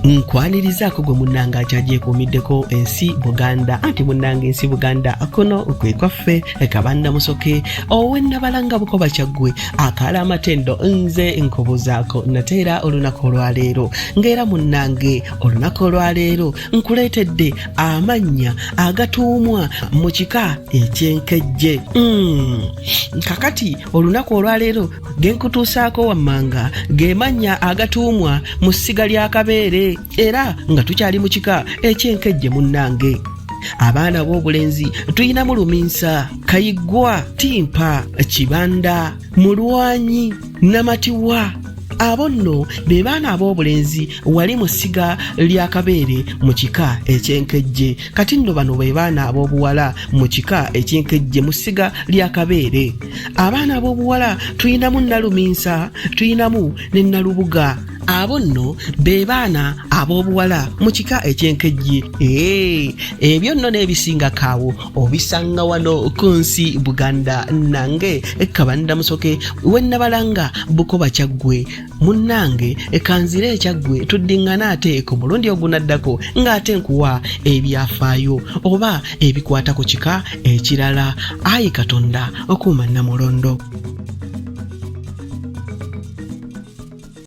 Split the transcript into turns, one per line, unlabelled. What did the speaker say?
Nkwanirizaako gwe munnange akyagyekuumiddeko ensi Buganda, anti munnange ensi Buganda kuno kwe kwaffe. Kabanda Musoke owennabalanga Bukoba Kyaggwe akaala amatendo, nze nkubuzaako nate era olunaku olwaleero, ng'era munnange olunaku olwaleero nkuleetedde amannya agatuumwa mu kika ekyenkejje. Kakati olunaku olwaleero ge nkutuusaako wammanga ge mannya agatuumwa mu ssiga lya Kabeere, era nga tukyali mu kika ekyenkejje. Munnange, abaana b'obulenzi tuyinamu Luminsa, Kayiggwa, Timpa, Kibanda, Mulwanyi, Namatiwa. Abo nno be baana ab'obulenzi wali mu ssiga lya Kabeere mu kika ekyenkejje. Kati nno bano be baana ab'obuwala mu kika ekyenkejje mu ssiga lya Kabeere. Abaana ab'obuwala tuyinamu Naluminsa, tuyinamu ne Nalubuga. Abo nno be baana ab'obuwala mu kika ekyenkejje. Ee, ebyo nno n'ebisingako awo obisanga wano ku nsi Buganda, nange Kabanda Musoke wennabalanga Bukoba Kyaggwe. Munnange, kanzire ekyaggwe, tuddiŋŋana ate ku mulundi ogunaddako ng'ate nkuwa ebyafaayo oba ebikwata ku kika ekirala. Ayi Katonda, okuuma Nnamulondo.